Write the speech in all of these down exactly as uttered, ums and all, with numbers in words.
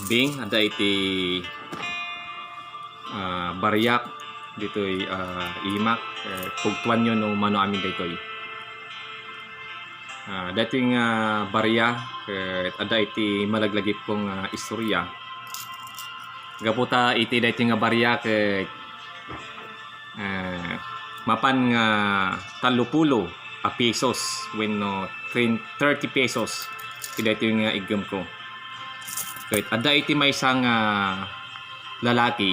Bing, adda iti, ah, bariak ditoy, ah, imak, eh, pugtoanyo no mano amin daytoy. Ah, daytoy nga bariak, eh, adda iti malaglagipko nga istorya. Gapu ta iti daytoy nga bariak, eh, eh, mapan nga tallopulo a pesos wenno tren-, thirty pesos ti daytoy nga iggemko. Ket adda iti maysa nga lalaki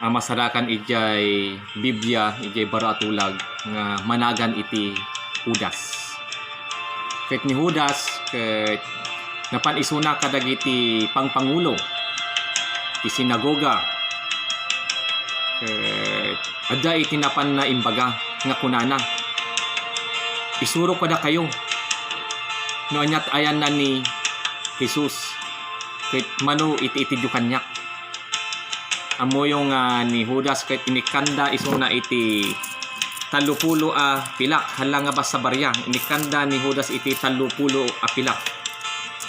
a masarakan idiay Biblia, idiay baro a tulag nga managan iti Judas. Ket ni Judas, ket napan isuna kadagiti pangpangulo ti sinagoga. Ket adda iti napanna imbaga nga kunana, "Isurok kadakayo no aniat ayanna ni Jesus ket mano iti itidyo kaniak." Ammoyo nga ni Judas ket inikkanda isuna iti tallopulo a pilak, hala nga basta bariak. Inikkanda ni Judas iti tallopulo a pilak.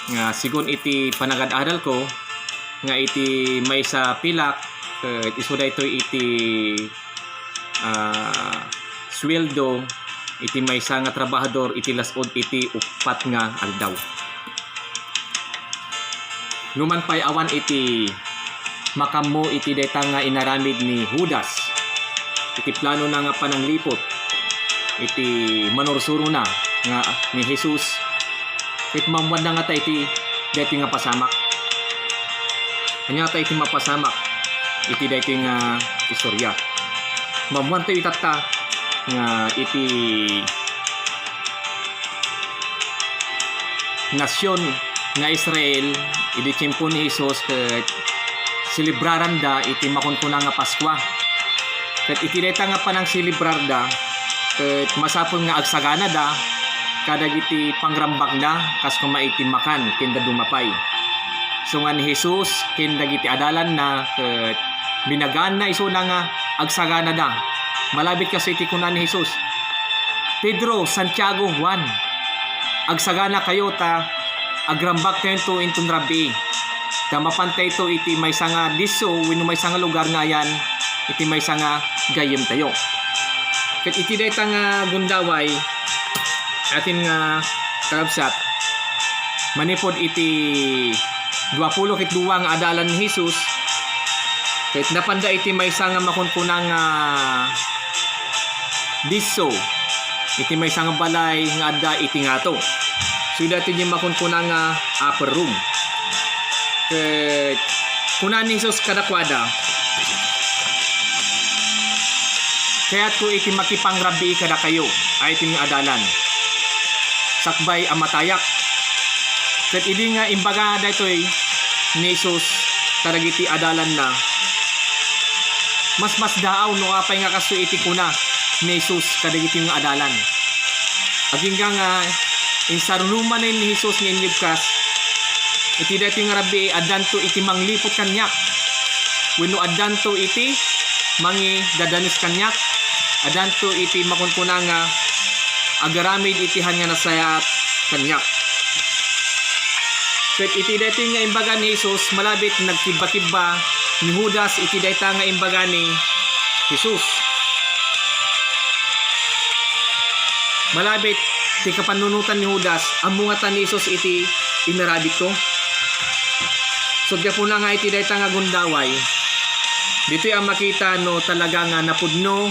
Nga sigun iti panagad-adalko, nga iti maysa pilak, ket isu daytoy iti, ah, sueldo iti maysa nga trabahador iti las-ud iti uppat nga aldaw. Numan pay awan iti makammo iti dayta nga inaramid ni Judas, iti planona nga panangliput iti manursurona nga ni Jesus, ket maammoanna ngata iti daytoy nga pasamak. Ania ngata iti mapasamak iti daytoy nga istorya? Maammoantayo itatta nga iti nasion nga Israel, idi tiempo ni Jesus, ket selebraranda iti makunkuna nga Paskua. Ket iti dayta nga panangselebrarda, ket masapul nga agsaganada kadagiti pangrambakda, kas koma iti makan ken dadduma pay. Isu nga ni Jesus ken dagiti adalanna, ket binagaanna isuna nga agsaganada. Malabit kasu iti kuna ni Jesus, "Pedro, Santiago, Juan, agsaganakayo ta agrambaktayo inton rabii. Ta mapantayto iti maysa nga disso wenno maysa nga lugar nga ayan iti maysa nga gayyemtayo." Ket iti dayta nga gundaway, atin nga kakabsat, manipud iti duapulo ket dua nga adalan ni Jesus, ket napanda iti maysa nga makunkuna nga disso, iti maysa nga balay nga adda iti ngato. So, daytoy diay makunkuna nga upper room. Ket kuna ni Jesus kadakuada, "Kayatko iti makipangrabii kadakayo, ay iti nga adalan, sakbay a matayak." Ket idi nga imbaga daytoy ni Jesus kadagiti adalanna, masmasdaaw no apay nga kastoy iti kuna ni Jesus kadagiti nga adalan. Agingga nga insaruno manen ni Jesus nga inyebkas, iti daytoy nga rabii, addanto iti mangliput kaniak, wenno addanto iti mangidadanes kaniak, addanto iti makunkuna nga agaramid iti han nga nasayaat kaniak. Ket iti daytoy nga imbaga ni Jesus, malabit nagkibbakibba ni Judas iti dayta nga imbaga ni Jesus. Malabit ti kapanunotan ni Judas, ammo ngata ni Jesus iti inarabitko. So, gapuna nga iti dayta nga gundaway, ditoy a makita no talaga nga napudno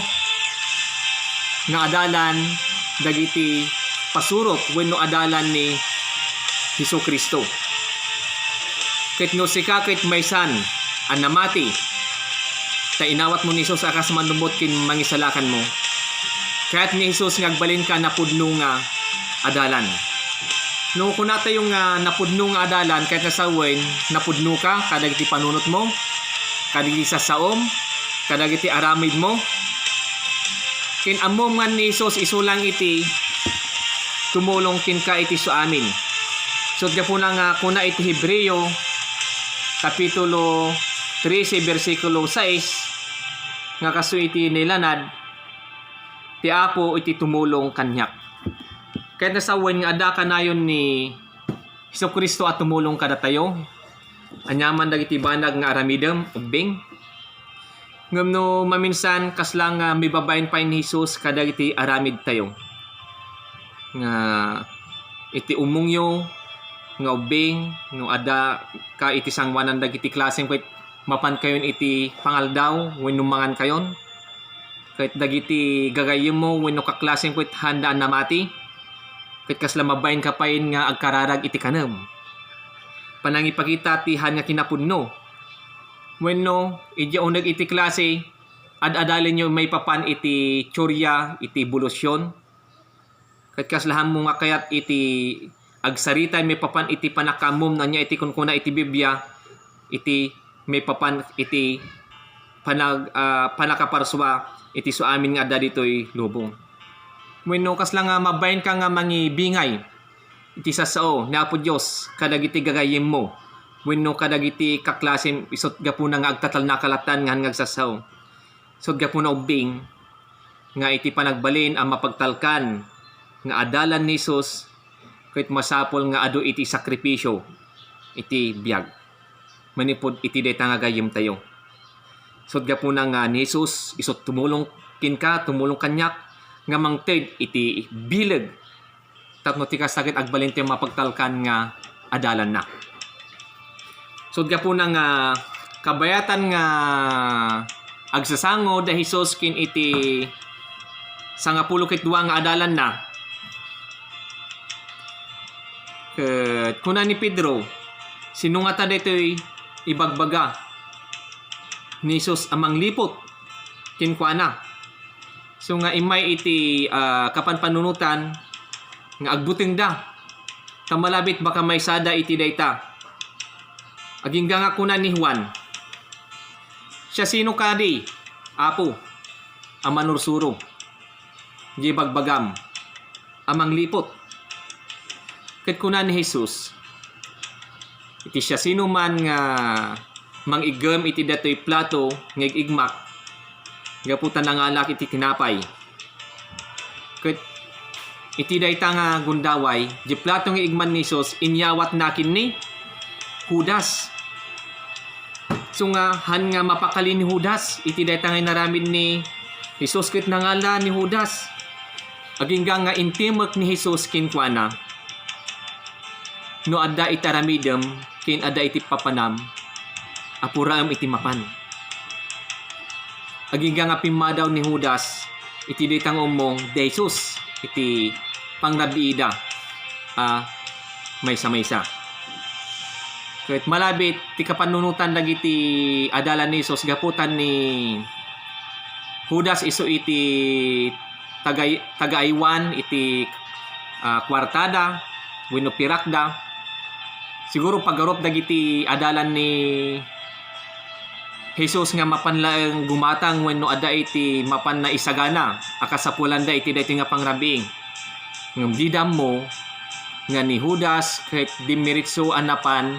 nga adalan dagiti pasurot wenno adalan ni Jesu-Cristo. Ket no sika ket maysan a namati, ta inawatmo ni Jesus a kas mannubbot ken mangisalakanmo, kayat ni Jesus nga agbalinka napudno nga adalan. No kunatayo nga napudno nga adalan, kayat nga sawen, napudnoka kadagiti panunotmo, kadagiti sassaom, kadagiti aramidmo, ken ammom nga ni Jesus isu lang iti tumulong kenka iti isu amin. Ket gapuna nga kuna iti Hebreo, Kapitulo trese, bersikulo sais, nga kastoy iti nailanad, "Ti Apo iti tumulong kaniak." Kayat nga sawen nga adda kanayon ni Jesu-Cristo a tumulong kadatayo. Aniaman dagiti banag nga aramidem, ubbing. Ngem no maminsan, kasla nga mibabain pay ni Jesus kadagiti aramidtayo. Nga iti umongyo nga ubbing, no adda ka iti sangoanan dagiti klaseng ket mapankayon iti pangaldaw wenno mangankayon, ket dagiti gagayyemmo wenno kaklasem ket haanda a namati, ket kasla mabainka pay nga agkararag iti kanem. Panangipakita ti haan nga kinapudno. Wenno, idiay uneg iti klase, ad-adalinyo maipapan iti teoria iti ebolusyon, ket kasla haanmo nga kayat iti agsarita maipapan iti pannakaammom no ania iti kunkuna iti Biblia, iti maipapan iti panag-, ah, pannakaparsua iti su amin nga adda ditoy lubong. Wenno kasla nga mabainka nga mangibingay iti sassao ni Apo Dios kadagiti gagayyemmo wenno kadagiti kaklasem isut' gapuna nga agtatalnaka lattan nga haan nga agsassao. Isut' gapuna ubbing nga iti panagbalin a mapagtalkan nga adalan ni Jesus ket masapul nga adu iti sakripisio iti biag manipud iti dayta nga gayyemtayo. Isut' gapuna nga ni Jesus isut' tumulong kenka, tumulong kaniak nga mangted iti bileg tapno ti kasta ket agbalin ti mapagtalkan nga adalanna. Isut' gapuna nga kabayatan nga agsasango da Jesus ken iti sangapulo ket dua nga adalanna. Ket kuna ni Pedro, "Sino ngata daytoy ibagbaga ni Jesus a mangliput kenkuana?" So nga immay iti, ah, kapanpanunotan nga agbutengda. Ta malabit baka maysada iti dayta. Agingga nga kuna ni Juan, "Siasino kadi, Apo, a manursuro diay bagbagam a mangliput?" Ket kuna ni Jesus, "Iti siasinoman nga mangiggem iti datoy plato nga ig-igmak gapu ta nangalak iti tinapay." Ket iti dayta nga gundaway, diay plato nga igman ni Jesus, inyawatna ken ni Judas. So nga, haan nga mapakali ni Judas iti dayta nga inaramid ni Jesus ket nangala ni Judas. Agingga nga intimek ni Jesus kenkuana, "No adda iti aramidem ken adda iti papanam, apuraem iti mapan." Agingga nga pimmadaw ni Judas iti dayta nga ummong da Jesus iti pangrabiida a maysa-maysa. Ket malabit ti kapanunotan dagiti adalan ni Jesus gapu ta ni Judas isu iti tagay-, tagaaywan iti, ah, kuartada wenno pirakda. Siguro pagarup dagiti adalan ni Jesus nga mapan laeng gumatang wenno adda iti mapan naisagana a kasapulanda iti daytoy nga pangrabii. Ngem dida ammo nga ni Judas ket dimmiritso a napan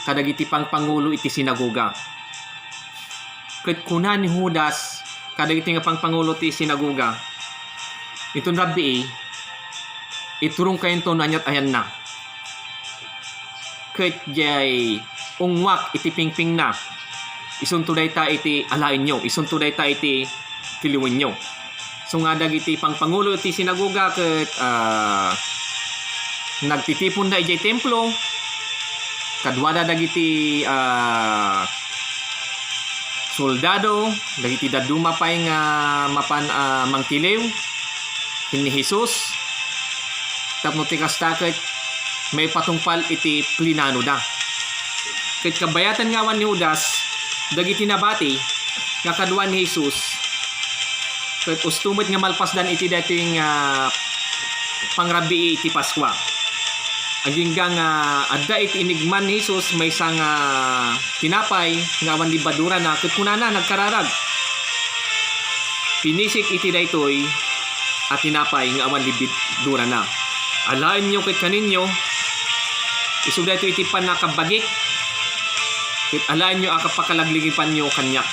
kadagiti pangpangulo iti sinagoga. Ket kuna ni Judas kadagiti nga pangpangulo ti sinagoga, "Inton rabii, iturongkayonto no aniat ayanna. Ket diay unguak iti pingpingna, isunto dayta iti alaenyo, isunto dayta iti tiliwenyo." So nga dagiti pangpangulo iti sinagoga ket, ah, nagtitiponda idiay templo, kaduada dagiti, ah, soldado, dagiti dadduma pay nga mapan a mangtiliw ken ni Jesus, tapno ti kasta ket maipatungpal iti plinanoda. Ket kabayatan nga awan ni Judas dagiti nabati nga kadua ni Jesus, ket usto met nga malpasdan iti daytoy nga pangrabii iti Paskua. Agingga nga adda iti inigman ni Jesus maysa nga tinapay nga awan lebadurana, ket kunana nagkararag, "Pinisik iti daytoy a tinapay nga awan lebadurana. Alaenyo ket kaninyo, isu daytoy iti pannakabbagik, ket alaenyo a kapakalagligipanyo kaniak."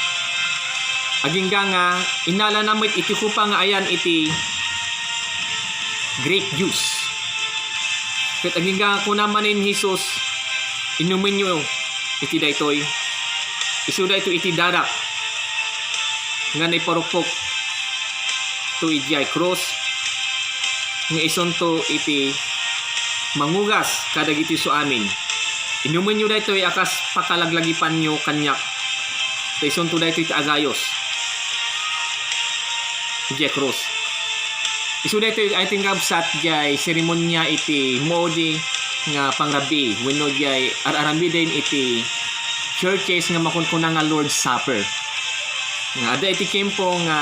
Agingga nga innalana met iti kupa nga ayan iti grape juice. Ket agingga kuna manen ni Jesus, "Inumenyo iti daytoy. Isu daytoy iti darak nga naiparukpok to idiay krus, nga isunto iti mangugas kadagiti suamin. Inumenyo daytoy a kas pakalaglagipanyo kaniak, ta isunto daytoy ti agayos idiay krus." Isu daytoy ay ti kabsat diay seremonia iti Moody nga pangrabii wenno diay ar-aramiden iti churches nga makunkuna nga Lord's Supper. Nga adda iti tiempo nga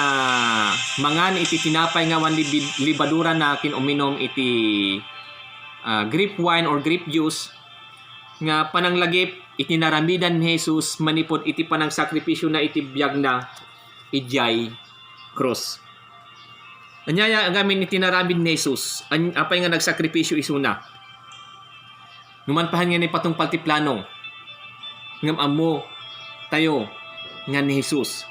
mangan iti tinapay nga awan libi-, lebadurana ken uminom iti, ah, grape wine or grape juice nga pananglagip iti naramidan ni Jesus manipud iti panangsakripisio na iti biagna idiay krus. Ania aya gamin iti naramid ni Jesus? An-, apay nga nagsakripisio isuna? Numan pahan nga naipatungpal ti plano, ngem ammo tayo nga ni Jesus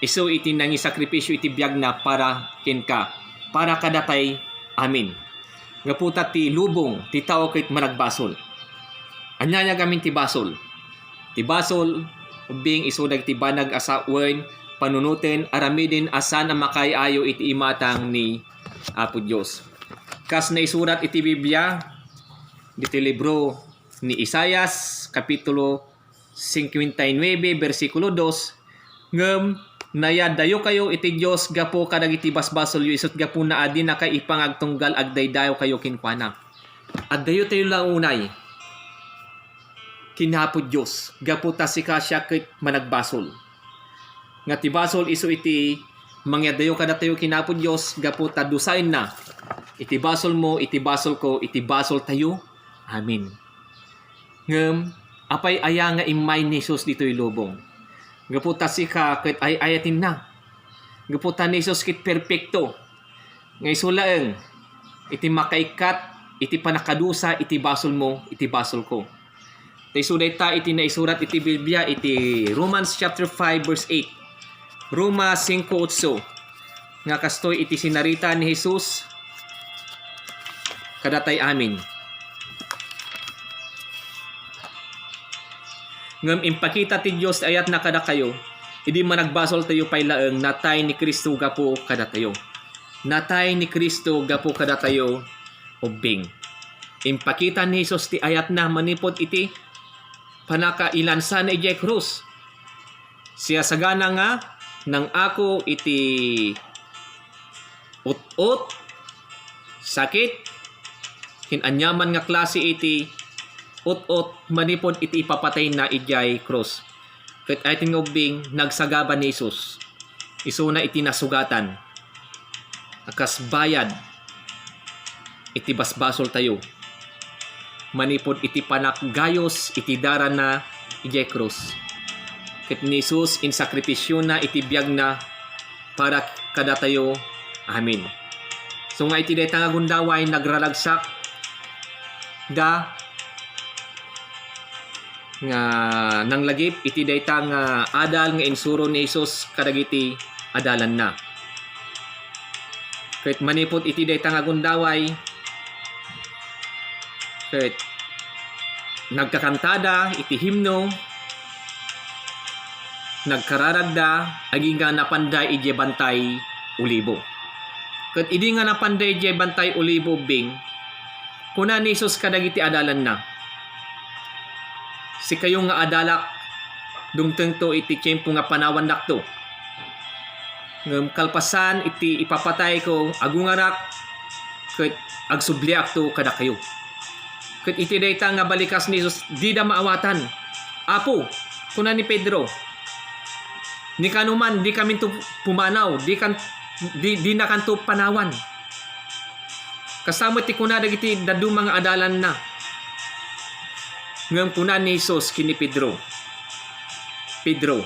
isu iti nangisakripisio iti biagna para kenka, para kadatay amin. Gapu ta ti lubong ti tao ket managbasol. Ania aya gamin ti basol? Ti basol, ubbing isu dagiti banag a sawen, panunoten, aramiden a saan a makaay-ayo iti imatang ni Apo Dios. Kas naisurat iti Biblia, diti libro ni Isaias, kapitulo cincuenta y nueve, bersikulo dos, ngem nayadayokayo iti Dios gapu kadagiti basbasolyo, isut' gapuna a dinakayo ipangagtunggal, agdaydayawkayo kenkuana. Addayotayo la unay ken Apo Dios, gapu ta sika siak ket managbasol. Nga ti basol isu iti mangyadayo kadatayo ken Apo Dios, gapu ta dusaenna iti basolmo, iti basolko, iti basoltayo. Amen. Ngem, apay aya nga immay ni Jesus ditoy lubong? Gapu ta sika ket ay-ayatenna. Gapu ta ni Jesus ket perpekto. Nga isu laeng iti makaikkat iti pannakadusa iti basolmo, iti basolko. Ta isu dayta iti naisurat iti Biblia iti Romans chapter five verse eight. Roma cinco ocho. Nga kastoy iti sinarita ni Jesus kadatay amin. Ngem impakita ti Dios ti ayatna kadakayo, idi managbasoltayo pay laeng, natay ni Cristo gapu kadatayo. Natay ni Cristo gapu kadatayo, ubbing. Impakita ni Jesus ti ayatna manipud iti pannakailansana idiay krus. Siasagana nga nangako iti ut-ot, sakit, ken aniaman nga klase iti ut-ot manipud iti ipapatayna idiay krus. Ket ay ti nga ubbing, nagsagaba ni Jesus. Isuna iti nasugatan a kas bayad iti basbasoltayo manipud iti pannakagayos iti darana idiay krus. Ket ni Jesus, insakripisiona iti biagna para kadatayo. Amen. So nga iti dayta nga gundaway, nagraragsak da nga nanglagip iti dayta nga adal nga insuro ni Jesus kadagiti adalanna. Ket manipud iti dayta nga gundaway, ket nagkakantada iti himno, nagkararagda, agingga napanda idiay Bantay Olibo. Ket idi nga napanda idiay Bantay Olibo, ubbing, kuna ni Jesus kadagiti adalanna, "Sikayo nga adalak, dumtengto iti tiempo nga panawannakto. Ngem kalpasan iti ipapatayko, agungarak ket agsubliakto kadakayo." Ket iti dayta nga balikas ni Jesus, dida maawatan. "Apo," kuna ni Pedro, "ni kano man, dikaminto pumanaw, dikan, di, dinakanto panawan." Kasta met ti kuna dagiti dadduma nga adalanna. Ngem kuna ni Jesus ken ni Pedro, "Pedro,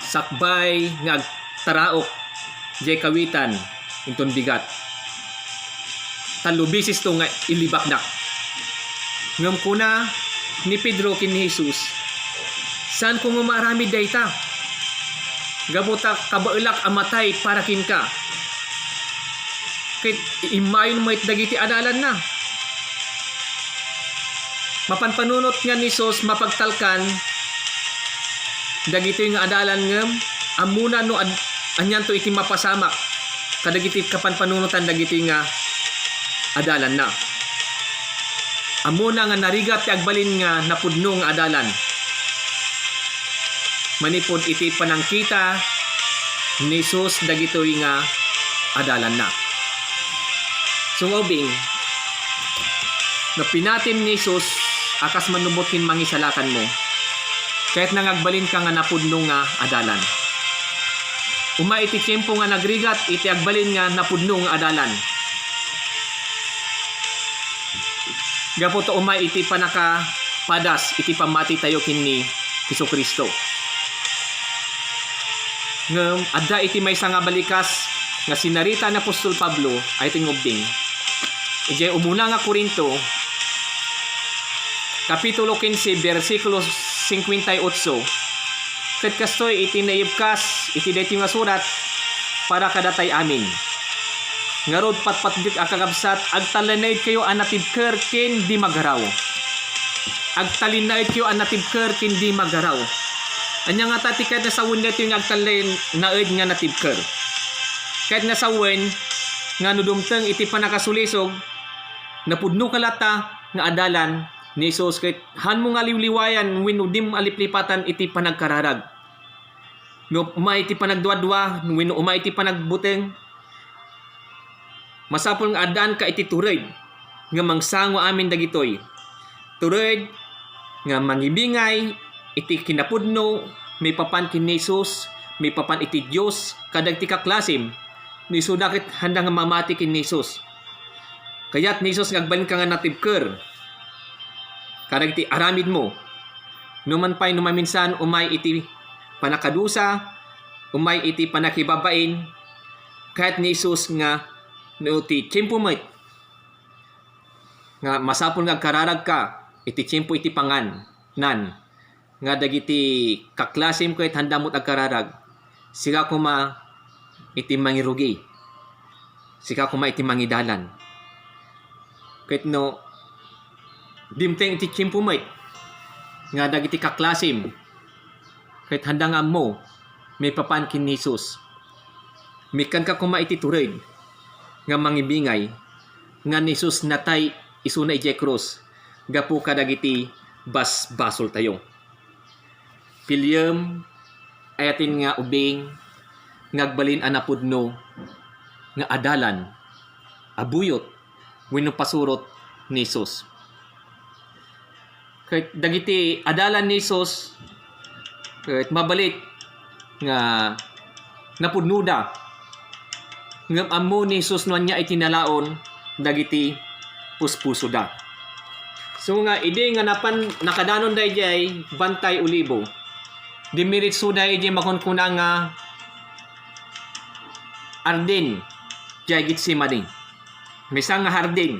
sakbay nga agtaraok diay kawitan inton bigat, tallo beses to nga ilibakdak." Ngem kuna ni Pedro ken ni Jesus, "Saanko nga maaramid dayta, gapu ta kabaelak a matay para kenka. Ket immayon met dagiti adalanna. Mapanpanunot nga ni Jesus mapagtalkan dagitoy nga adalan ngem ammona no ad-, anianto iti mapasamak kadagiti kapanpanunotan dagitoy nga adalanna. Ammona nga narigat ti agbalin nga napudno nga adalan manipud iti panangkita ni Jesus dagitoy nga adalanna. So, ubing, no pinatim ni Jesus a kas manubot ken mangisalakanmo, kayatna nga agbalinka nga napudno nga adalan. Umay iti tiempo nga nagrigat iti agbalin nga napudno nga adalan. Gapu ta umay iti pannakapadas iti pammatitayo ken ni Jesu-Cristo. Ngem adda iti maysa nga balikas nga sinarita ni apostol Pablo a iti ngubbing. Idiay umuna nga Corinto, Kapitulo quince, bersikulo cincuenta y ocho, ket kastoy iti naibkas iti daytoy nga surat para kadatay amin. Ngarud, patpatdek a kakabsat, agtalinaedkayo a natibker ken di magaraw. Agtalinaedkayo a natibker ken di magaraw. Ania ngata ti kayatna sawen daytoy nga agtalinaed nga natibker? Kayatna sawen nga no dumteng iti pannakasulisog, napudnoka latta nga adalan ni Jesus ket hanmo nga liwliwayan wenno dimo aliplipatan iti panagkararag. No umay iti panagduadua wenno umay iti panagbuteng, masapul nga addaanka iti tured nga mangsango amin dagitoy. Tured nga mangibingay iti kinapudno maipapan ken ni Jesus, maipapan iti Dios, kadagiti kaklasim, no isuda ket handa nga mamati ken ni Jesus. Kayat ni Jesus nga agbalinka nga natibker kadagiti aramidmo. Numan pay no maminsan umay iti pannakadusa, umay iti pannakibabain, kayat ni Jesus nga no ti tiempo met nga masapul nga agkararagka iti tiempo iti panganan, nga dagiti kaklasim ket handa met agkararag, sika koma iti mangirugi, sika koma iti mangidalan. Ket no dimteng iti tiempo met nga dagiti kaklasim ket handa nga ammo maipapan ken ni Jesus, mikkanka koma iti tured nga mangibingay nga ni Jesus natay isuna idiay krus gapu kadagiti basbasoltayo. Piliem, ayaten nga ubing nga agbalin a napudno nga adalan a buyot wenno pasurot ni Jesus. Ket dagiti adalan ni Jesus ket mabalin nga napudnoda. Ngem ammo ni Jesus no ania iti nalaon dagiti puspusoda. So nga idi nga napan nakadanonda idiay Bantay Olibo, dimiritsoda idiay makunkuna nga hardin, diay Getsemani. Maysa nga hardin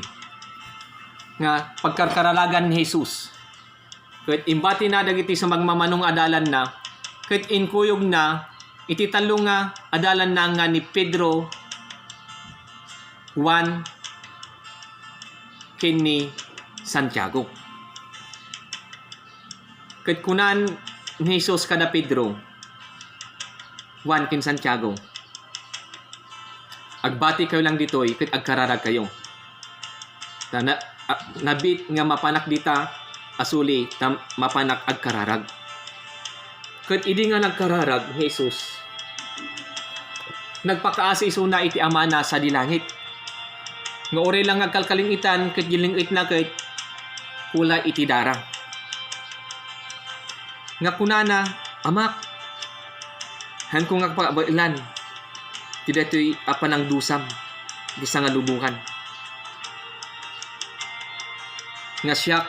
nga pagkarkararagan ni Jesus. Ket imbatina dagiti sumagmamano nga adalanna, ket inkuyogna iti tallo nga adalanna nga ni Pedro, Juan, ken ni Santiago. Ket kunan ni Jesus kada Pedro, Juan, ken Santiago, "Agbatikayo lang ditoy ket agkararagkayo. Ta na, a, nabit nga mapanak dita a suli ta mapanak agkararag." Ket idi nga nagkararag ni Jesus, nagpakaasi isuna iti Amana sadi langit, nga uray lang nga agkalkaling-itan ket diay leng-etna ket kula iti dara. Nga kunana, "Amak, hanko nga pakabaelan ti daytoy a panangdusam ti sangalubogan, nga siak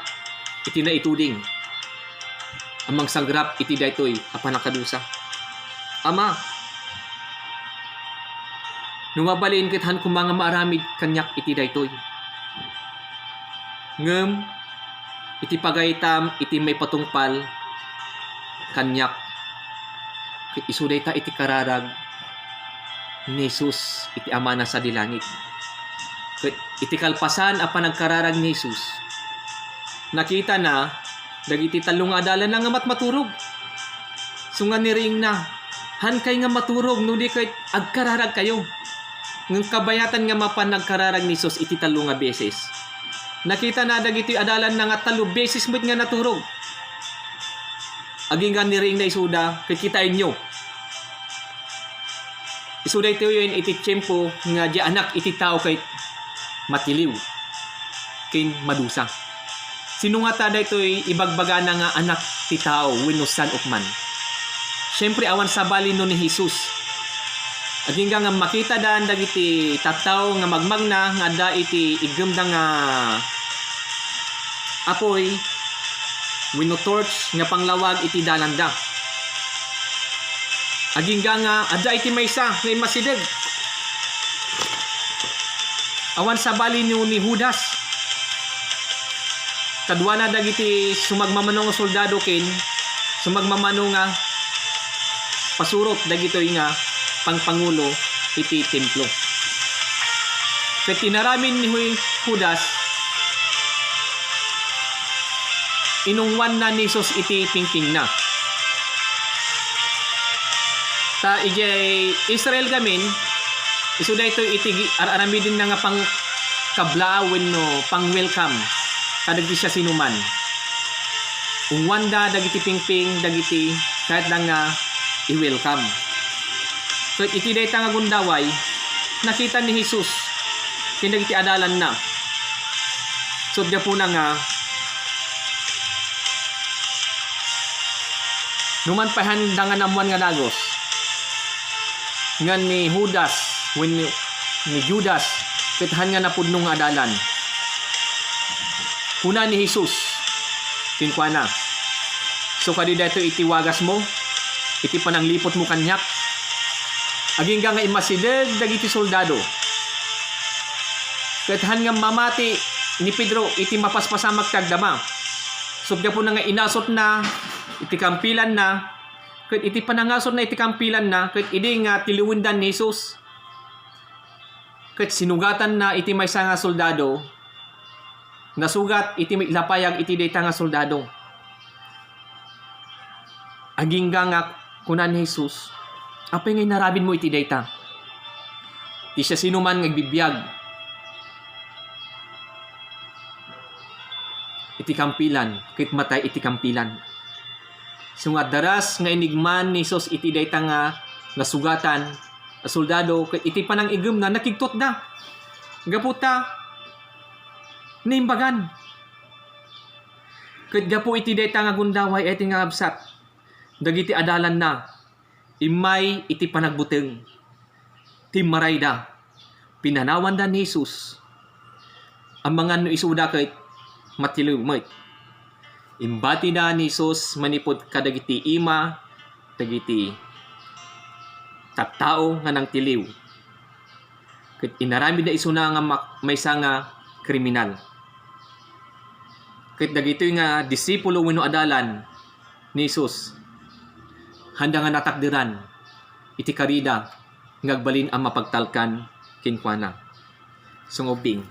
iti naituding a mangsangrap iti daytoy a pannakadusa. Ama, no mabalin ket han koma nga maaramid kaniak iti daytoy. Ngem iti pagaytam iti maipatungpal kaniak, ket isu dayta iti kararag ni Jesus iti Amana sadi langit." Iti kalpasan a panagkararag ni Jesus, nakitana dagiti tallo nga adalanna nga matmaturog. Isu nga niriingna, "Haankay nga maturog no di ket agkararagkayo." Ngem kabayatan nga mapan nagkararag ni Jesus iti tallo nga beses. Nakitana dagiti adalanna nga tallo beses met nga naturog. Agingga niriingna isuda, ket kitaenyo. Isu daytoyen iti tiempo nga diay Anak iti Tao ket matiliw ken madusa. Sino ngata daytoy ibagbagana nga Anak ti Tao wenno Son of Man? Siempre, awan sabali no ni Jesus. Agingga nga makitada dagiti tattao nga magmagna nga adda iti iggemda nga apuy wenno torch nga panglawag iti dalanda. Agingga nga adda iti maysa nga immasideg. Awan sabali no ni Judas. Kaduana dagiti sumagmamano nga soldado ken sumagmamano nga pasurot dagitoy nga pangpangulo iti templo. Ket inaramid ni Judas, inungwanna ni Jesus iti pingpingna. Ta idiay Israel gamin, isu daytoy iti gi-, ar-aramidenna nga pangkablaaw wenno pang-welcome kadagiti siasinoman. Ungwanda dagiti pingping dagiti kayatda nga i-welcome. Ket iti dayta nga gundaway, nakita ni Jesus ken dagiti adalanna. Ket gapuna nga numan pay handa nga nammuan nga dagus, nga ni Judas wenno ni Judas ket han nga napudno nga adalan. Kuna ni Jesus kenkuana, "Isu kadi daytoy iti wagasmo, iti panangliputmo kaniak?" Agingga nga immasideg dagiti soldado, ket han nga mamati ni Pedro iti mapaspasamak ti agdama. Ket gapuna nga inasutna iti kampilanna, ket iti panangasutna iti kampilanna, ket idi nga tiliwenda ni Jesus, ket sinugatanna iti maysa nga soldado, nasugat iti lapayag iti dayta nga soldado. Agingga nga kuna ni Jesus, "Apay nga inaramidmo iti dayta? Ti siasinoman nga agbibiag iti kampilan, ket matay iti kampilan." Isu nga adda ras nga inigman ni Jesus iti dayta nga nasugatan a soldado, ket iti panang-iggemna, nakigtutda. Gapu ta naimbagan. Ket gapu iti dayta nga gundaway, iti nga kabsat, dagiti adalanna immay iti panagbuteng. Timmarayda, pinanawanda ni Jesus. Amangan no isuda ket matiliw met. Imbatida ni Jesus manipud kadagiti ima dagiti tattao nga nangtiliw. Ket inaramidda isuna nga mak-, maysa nga kriminal. Ket dagitoy nga disipulo wenno adalan ni Jesus, handa nga natakderan iti karida nga agbalin a mapagtalkan kenkuana. Sungubing,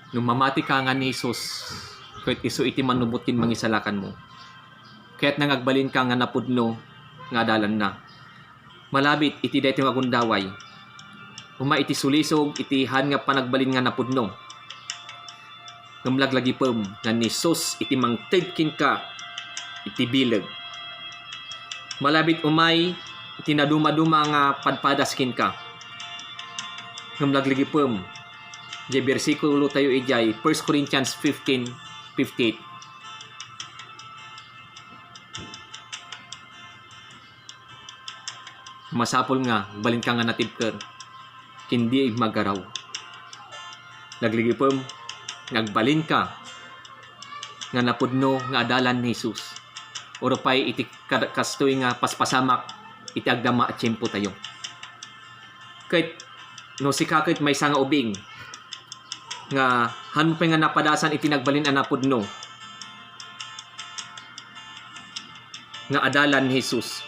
no mamatika nga ni Jesus, ket isu iti mannubot ken mangisalakanmo, kayatna nga agbalinka nga napudno nga adalanna. Malabit iti daytoy nga gundaway, umay iti sulisog iti han nga panagbalin nga napudno. Ngem laglagipem nga ni Jesus iti mangted kenka iti bileg. Malabit umay iti nadumaduma nga padpadas kenka. Ngem laglagipem, diay bersikulo tayo idiay First Corinthians fifteen fifty-eight. Masapul nga agbalinka nga natibker ken di magaraw. Laglagipem nga agbalinka nga napudno nga adalan ni Jesus. Uray pay iti kad-, kastoy nga paspasamak iti agdama a tiempo tayo. Ket no sika ket maysa nga ubing nga hanmo pay nga napadasan iti nagbalin a napudno nga adalan ni Jesus,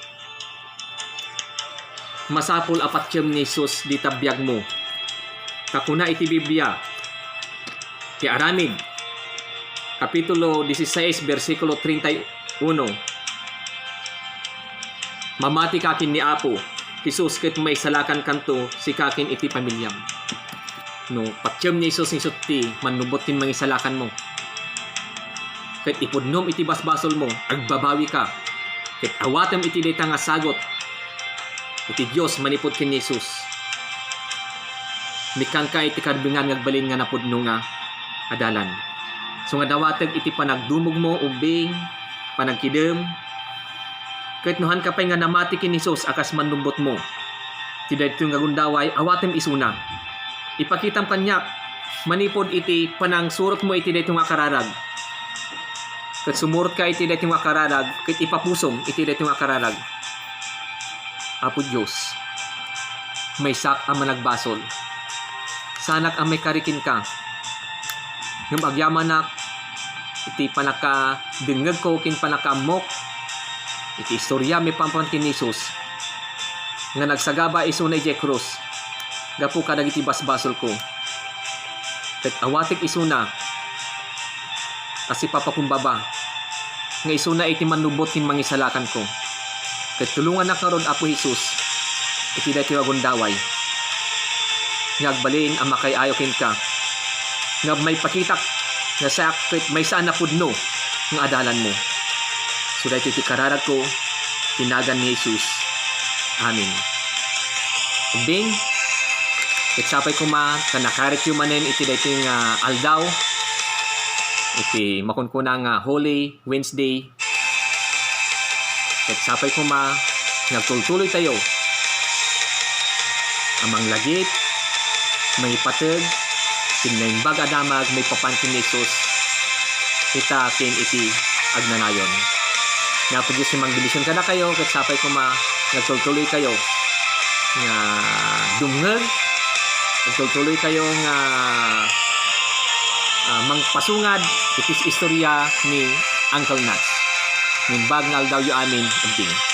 masapul a patiem ni Jesus dita biagmo. Ta kuna iti Biblia, ti Aramid, Kapitulo dieciséis, bersikulo treinta y uno, "Mamati ka ken ni Apo Jesus ket maisalakankanto sika ken iti pamiliam." No, patiem ni Jesus, isu ti mannubbot ken mangisalakanmo. Ket ipudnom iti basbasolmo, agbabawika. Ket awatem iti dayta nga sagut iti Dios manipud ken ni Jesus. Mikkanka iti karbengan nga agbalin nga napudno nga adalan. So nga dawatek iti panagdumogmo, ubbing, panagkidem, ket no haanka pay nga namati ken ni Jesus a kas mannubbotmo, ti daytoy nga gundaway, awatem isuna. Ipakitam kaniak manipud iti panangsurotmo iti daytoy nga kararag. Ket sumurotka iti daytoy nga kararag, ket ipapusom iti daytoy nga kararag. Apo Dios, maysak a managbasol. Saanak a maikari kenka. Ngem agyamanak iti pannakadengngegko ken pannakaammok iti istorya maipapan ken ni Jesus nga nagsagaba isuna idiay krus gapu kadagiti basbasolko. Ket awatek isuna a sipapakumbaba nga isuna iti mannubbot ken mangisalakanko. Ket tulongannak ngarud, Apo Jesus, iti daytoy a gundaway nga agbalin a makaay-ayo kenka, nga maipakitak nga siak ket maysa a napudno nga adalanmo. So daytoy ti kararagko, iti nagan ni Jesus. Amen. Ubbing, ket sapay koma ta nakarityo manen iti daytoy nga aldaw, iti makunkuna nga Holy Wednesday. Ket sapay koma nga agtultuloytayo a manglagip, mangipateg ken naimbag a damag maipapan ken ni Jesus ita ken iti agnanayon. Nga Apo Dios ti mangbendision kadakayo, ket sapay koma nga agtultuloykayo nga dumngeg, agtultuloykayo nga, ah, mangpasungad iti istorya ni Uncle Nats. Naimbag nga aldawyo amin, ubbing.